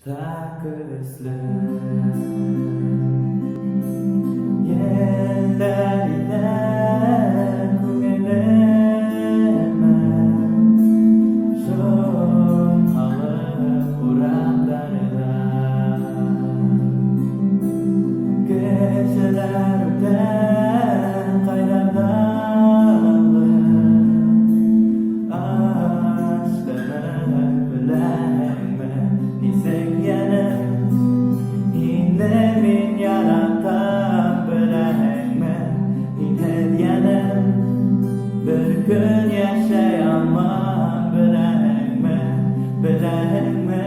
Тышта көслө елдәр иҫә, күңелемә шом һалып урамдарҙа. Кешеләр үтә ҡайҙарҙалыр, Аштырып, беләһеңме, нисек йәнем, һине мин яратам, беләһеңме, һинһеҙ, йәнем, бер көн йәшәй алмам, беләһеңме, беләһеңме?